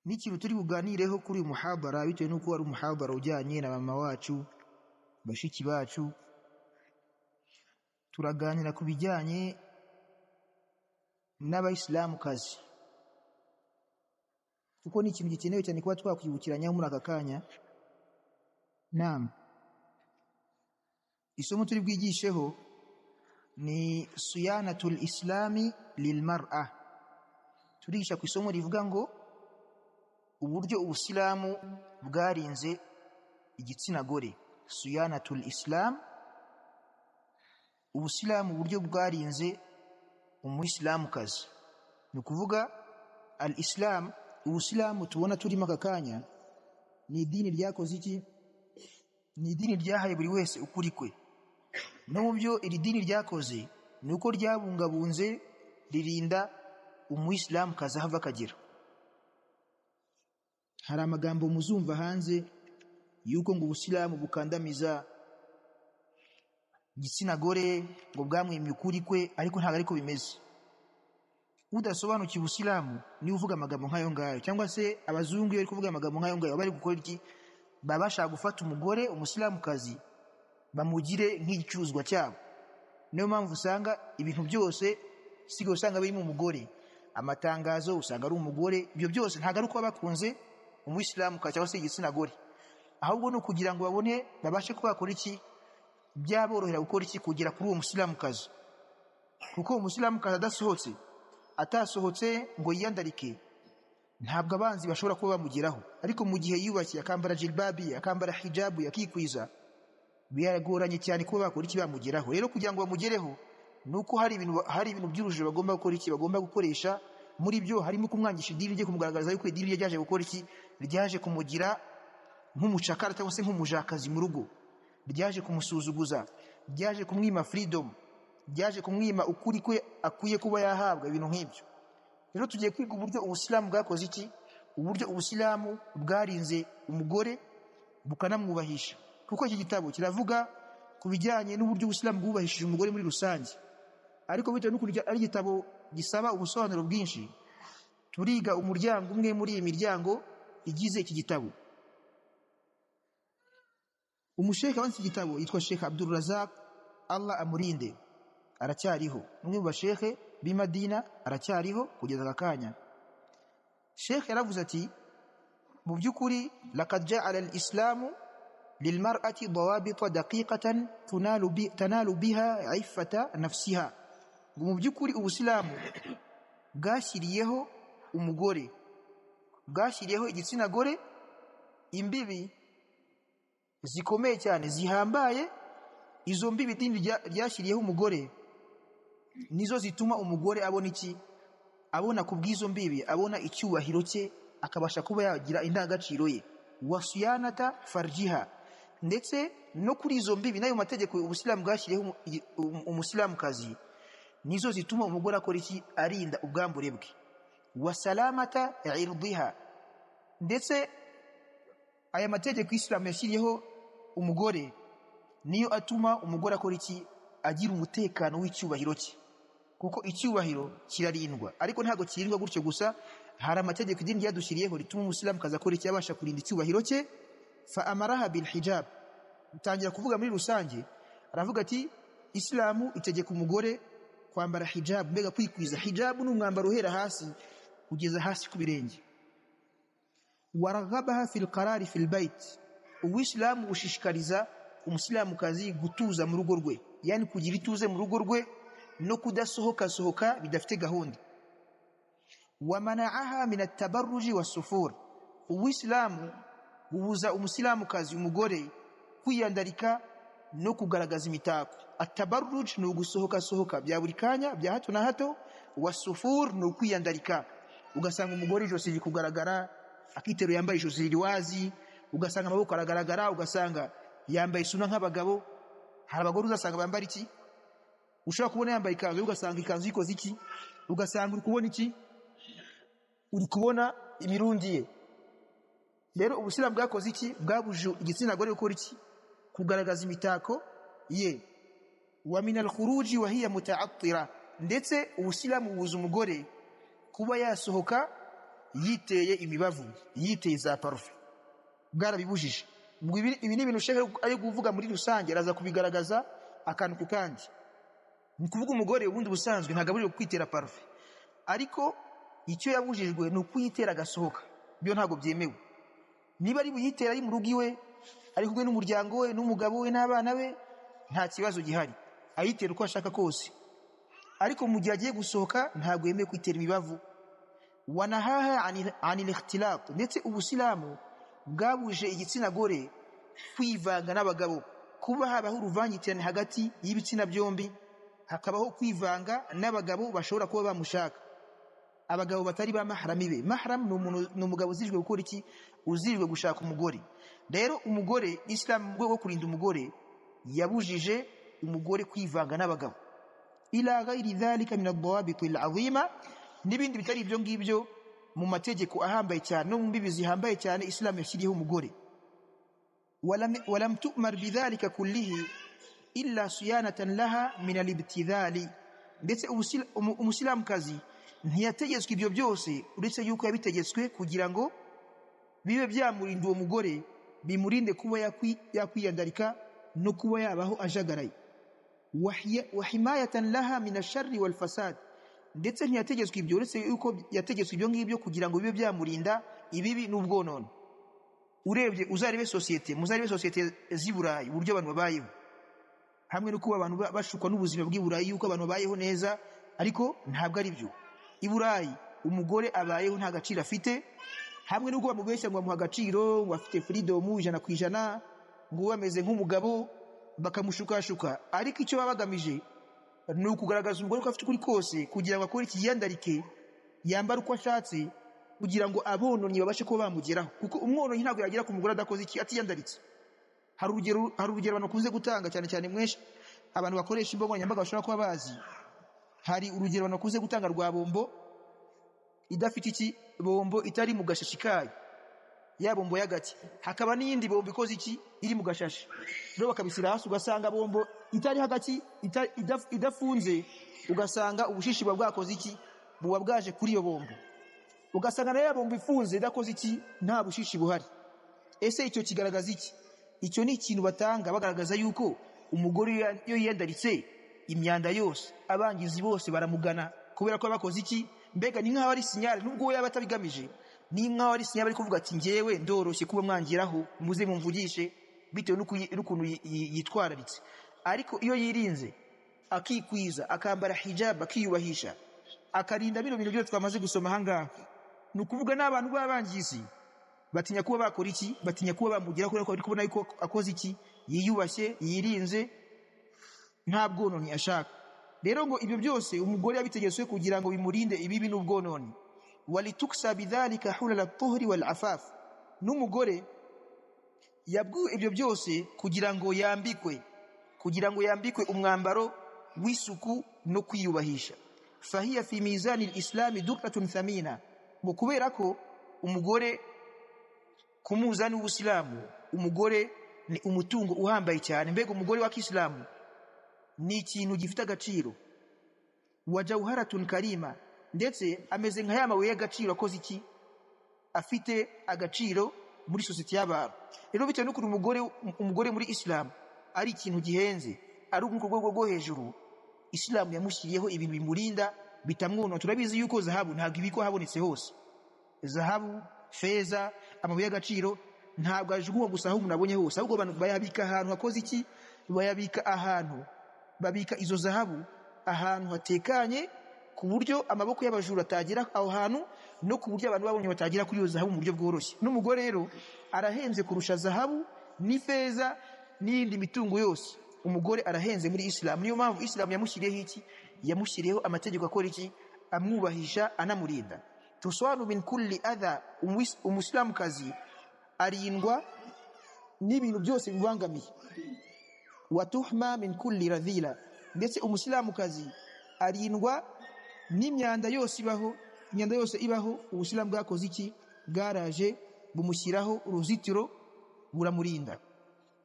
N'ikintu turi buganireho kuri uyu muhabara, bitewe n'uko ari umuhabara ujyanye na mama wacu, bashiki bacu, turaganira ku bijyanye n'abayisilamukazi, kuko ni ikintu gikenewe cyane kuba twakwibukiranyaho muri aka kanya. Naam, isomo turi bwigisheho ni siyanatul islami lilmar'a. Turigisha ku isomo rivuga ngo uburyo ubusilamu bwarinze igitsina gore. Siyanatul islam, ubusilamu uburyo bwarinze umuyisilamukazi. Ni ukuvuga al islam, ubusilamu tubona turimo aka kanya ni idini ryakoze iki? Ni idini ryahaye buri wese ukuri kwe. No mu byo iri dini ryakoze ni uko ryabungabunze, ririnda umuyisilamukazi aho ava akagera. Hari amagambo muzumva hanze yuko ngo ubusilamu bukandamiza igitsina gore, ngo bwamwimye ukuri kwe, ariko ntabwo ariko bimeze. Udasobanukiwe ubusilamu niwe uvuga amagambo nk'ayo ngayo, cyangwa se abazungu iyo bari kuvuga amagambo nk'ayo ngayo bari gukora iki? Baba bashaka gufata umugore umusilamukazi bamugire nk'igicuruzwa cyabo. Niyo mpamvu usanga ibintu byose usigaye usanga birimo umugore, amatangazo usanga ari umugore. Ibyo byose ntabwo ari uko bakunze umuyisilamukazi cyangwa se igitsina gore, ahubwo ni ukugira ngo babone, babashe kuba bakora iki, byaborohera gukora iki, kugera kuri uwo musilamukazi. Kuko uwo musilamukazi adasohotse, atasohotse ngo yiyandarike, ntabwo abanzi bashobora kuba bamugeraho. Ariko mu gihe yiyubakiye, akambara jilbabi, akambara hijabu, yakikwiza, biragoranye cyane kuba bakora iki, bamugeraho. Rero kugira ngo bamugereho ni uko hari ibintu by'urujijo bagomba gukora iki, bagomba gukoresha. Muri byo harimo kumwangisha idini rye, kumugaragariza yuko idini rye ryaje gukora iki, ryaje kumugira nk'umucakara cyangwa se nk'umujakazi mu rugo, ryaje kumusuzuguza, ryaje kumwima freedom, ryaje kumwima ukuri kwe akwiye kuba yahabwa, ibintu nk'ibyo. Rero tugiye kwiga uburyo ubusilamu bwakoze iki, uburyo ubusilamu bwarinze umugore bukanamwubahisha. Kuko iki gitabo kiravuga ku bijyanye n'uburyo ubusilamu bwubahishije umugore muri rusange, ariko bitewe n'ukuntu ari igitabo gisaba ubusobanuro bwinshi, turiga umuryango umwe muri iyi miryango igize iki gitabo. Umushekhe wanditse igitabo yitwa Sheikh Abdul Razak, Allah amurinde, aracyariho, umwe mu bashekhe b'i Madina, aracyariho kugeza aka kanya. Sheikh yaravuze ati mu by'ukuri laqad ja'ala al-islamu lilmar'ati dawabita daqiqatan tanalu biha iffata nafsiha. Ngo mu by'ukuri ubusilamu bwashyiriyeho umugore, bwashyiriyeho igitsina gore imbibi zikomeye cyane zihambaye. Izo mbibi idini ryashyiriyeho umugore nizo zituma umugore abona iki, abona ku bw'izo mbibi, abona icyubahiro cye, akabasha kuba yagira indangagaciro ye. Wasiyanata farjiha, ndetse no kuri izo mbibi n'ayo mategeko ubusilamu bwashyiriyeho umusilamukazi nizo zituma umugore akora iki, arinda ubwambure bwe. Wasalamata irdiha, ndetse aya mategeko Islam yashyiriyeho umugore niyo atuma umugore akora iki, agira umutekano w'icyubahiro cye. Kuko icyubahiro kirarindwa, ariko ntabwo kirindwa gutyo gusa. Hari amategeko idini ryadushyiriyeho rituma umusilamukazi akora iki, abasha kurinda icyubahiro cye. Fa amaraha bil hijab, tangira kuvuga muri rusange, aravuga ati Islamu itegeka umugore kwambara hijab, mbega kwikwiza. Hijab ni umwambaro uhera hasi kugeza hasi ku birenge. Waraghabaha fil qarari fil bait, uwisilamu ushishikariza umusilamukazi gutuza mu rugo rwe, yani kugira ituze mu rugo rwe no kudasohoka sohoka bidafite gahunda. Wamanaaha min at-tabarruji was-sufur, uwisilamu bubuza umusilamukazi umugore kwiyandarika no kugaragaza imitako. At-tabarruj ni ugusohoka sohoka bya buri kanya bya hato na hato, wasufur ni ukwiyandarika, ugasanga umugore ijosi riri kugaragara, akitero yambaye ijosi riri wazi, ugasanga amaboko aragaragara, ugasanga yambaye isuna nk'abagabo. Hari abagore uzasanga bambara iki, ushobora kubona yambaye ikanzu, ugasanga ikanzu ikoze iki, ugasanga uri kubona iki, uri kubona imirundi ye. Rero ubusilamu bwakoze iki, bwabuje igitsina gore gukora iki, kugaragaza imitako ye. Wa min al-khuruji wa hiya muta'attira, ndetse ubusilamu bubuza umugore kuba yasohoka yiteye imibavu, yiteye za parufe, bwarabibujije. Ibi ni ibintu Sheikh ari kuvuga muri rusange, araza kubigaragaza akantu ku kandi. Ni kuvuga umugore ubundi busanzwe ntabwo abujijwe kwitera parufe, ariko icyo yabujijwe ni ukuyitera agasohoka, byo ntabwo byemewe. Niba ari buyitera ari mu rugo iwe, ari kumwe n'umuryango we n'umugabo we n'abana be, nta kibazo gihari, ayitera uko ashaka kose. Ariko mu gihe agiye gusohoka ntabwo yemewe kwitera imibavu. Wanahaha anil ikhtilat, ndetse ubusilamu bwabuje igitsina gore kwivanga n'abagabo, kuba habaho uruvangitirane hagati y'ibitsina byombi, hakabaho kwivanga n'abagabo bashobora kuba bamushaka, abagabo batari ba mahrami be. Mahram ni umugabo uzijwe gukora iki? Uzijwe gushaka umugore. Rero umugore, Islam mu rwego rwo kurinda umugore yabujije umugore kwivanga n'abagabo. Ila ghairi dhalika min ad-dawabit al-azima, n'ibindi bitari ibyo ngibyo mu mategeko ahambaye cyane no mu mbibi zihambaye cyane Islam yashyiriyeho umugore. Walam tu'mar bidhalika kullihi illa siyanatan laha min al-ibtidhali, ndetse umusilamukazi ntiyategetswe ibyo byose uretse yuko yabitegetswe kugira ngo bibe byamurinda uwo mugore, bimurinde kuba yakwiyandarika no kuba yabaho ajagaraye. Wa himayatan laha min ash-sharri wal fasad, ndetse ntiyategetswe ibyo uretse yuko yategetswe ibyo ngibyo kugira ngo bibe byamurinda ibibi n'ubwonone. Urebye uzarebe sosiyete, muzarebe sosiyete z'i Burayi uburyo abantu babayeho, hamwe no kuba abantu bashukwa n'ubuzima bw'i Burayi yuko abantu babayeho neza, ariko ntabwo ari byo. I Burayi umugore abayeho nta gaciro afite, hamwe n'uko bamubeshya ngo bamuha agaciro, ngo afite freedom 100%, ngo we ameze nk'umugabo, bakamushukashuka. Ariko icyo baba bagamije ni ukugaragaza umugore ko afite ukuri kose, kugira ngo akore ikiyandarike, yambare uko ashatse, kugira ngo abononyi babashe kuba bamugeraho, kuko umwononyi ntabwo yagera ku mugore adakoze iki, atiyandaritse. Hari urugero abantu bakunze gutanga cyane cyane mwenshi abantu bakoresha imbuga nkoranyambaga bashobora kuba bazi. Hari urugero abantu bakunze gutanga rwa bombo idafite iki, bombo itari mu gashashi kayo, ya bombo y'agati, hakaba n'iyindi bombo ikoze iki, iri mu gashashi. Rero bakabishyira hasi, ugasanga bombo itari hagati, idafunze, ugasanga ubushishi buba bwakoze iki, buba bwaje kuri iyo bombo. Ugasanga nayo ya bombo ifunze idakoze iki, nta bushishi buhari. Ese icyo kigaragaza iki? Icyo ni ikintu batanga bagaragaza yuko umugore iyo yiyandaritse imyanda yose, abangizi bose baramugana kubera ko bakoze iki. Mbega ni nkaho ari sinyale, nubwo we yaba atabigamije, ni nkaho ari sinyale, bari kuvuga ati njyewe ndoroshye kuba mwangiraho, muze mumvugishe, bitewe n'ukuntu yitwararitse. Ariko iyo yirinze akikwiza, akambara hijab, akiyubahisha, akarinda bino bintu byose twamaze gusoma ahangaha, ni ukuvuga n'abantu b'abangizi batinya kuba bakora iki, batinya kuba bamugira, kubera ko bari kubona yuko akoze iki, yiyubashye, yirinze, nta bwononi ashaka. Rero ngo ibyo byose umugore yabitegetswe kugira ngo bimurinde ibibi n'ubwononi. Walituksa bidhalika hulal at-tuhri wal afaf, n'umugore yabwiwe ibyo byose kugira ngo yambikwe, kugira ngo yambikwe umwambaro w'isuku no kwiyubahisha. Fahiya fi mizani al-islam dukratun thamina, ngo kubera ko umugore ku muzani w'ubusilamu, umugore ni umutungo uhambaye cyane. Mbega umugore wa Kisilamu ni ikintu gifite agaciro. Wa jawharatun karima, ndetse ameze nka ya mabuye y'agaciro akoze iki, afite agaciro muri sosiyete y'abantu. Rero bitewe n'ukuntu umugore muri Islam ari ikintu gihenze, ari ku rwego rwo hejuru, Islam yamushyiriyeho ibintu bimurinda bitamwonona. Turabizi yuko zahabu ntabwo ibikwa habonetse hose, zahabu, feza, amabuye y'agaciro ntabwo ajugunywa gusa aho umuntu abonye hose, ahubwo abantu bayabika ahantu hakoze iki, bayabika ahantu, babika izo zahabu ahantu hatekanye, ku buryo amaboko y'abajura atagera aho hantu, no ku buryo abantu babonye batagera kuri iyo zahabu mu buryo bworoshye. N'umugore rero arahenze kurusha zahabu n'ifeza n'iyindi mitungo yose. Umugore arahenze muri Islam. Niyo mpamvu Islam yamushyiriyeho iki, yamushyiriyeho amategeko akora iki, amwubahisha, anamurinda. Tuswanu min kulli adha, umusilamukazi arindwa n'ibintu byose bibangamiye. Wa tuhma min kulli radhila, ndetse umusilamukazi arindwa n'imyanda yose ibaho, imyanda yose ibaho. Ubusilamu bwakoze iki, bwaraje bumushyiraho uruzitiro buramurinda.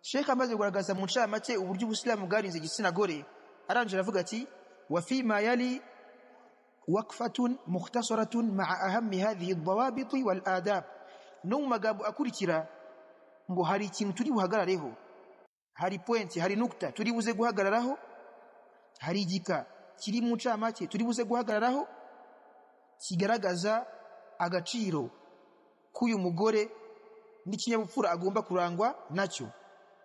Sheikh amaze kugaragaza mu ncamake uburyo ubusilamu bwarinze igitsina gore, arangije aravuga ati wa fima yali Waqfatun mukhtasaratun ma'a ahammi hadhihi ad-dawabit wal adab. No mu magambo akurikira ngo hari ikintu turi buhagarareho, hari point, hari nukta turi buze guhagararaho, hari igika kiri mu ncamake turi buze guhagararaho kigaragaza agaciro k'uyu mugore n'ikinyabupfura agomba kurangwa nacyo.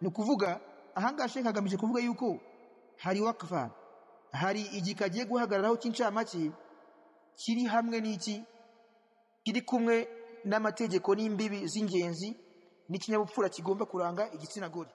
Ni ukuvuga ahangaha Sheikh agamije kuvuga yuko hari wakfa, hari igika agiye guhagararaho cy'incamake kiri hamwe n'iki, kiri kumwe n'amategeko n'imbibi z'ingenzi n'ikinyabupfura kigomba kuranga igitsina gore.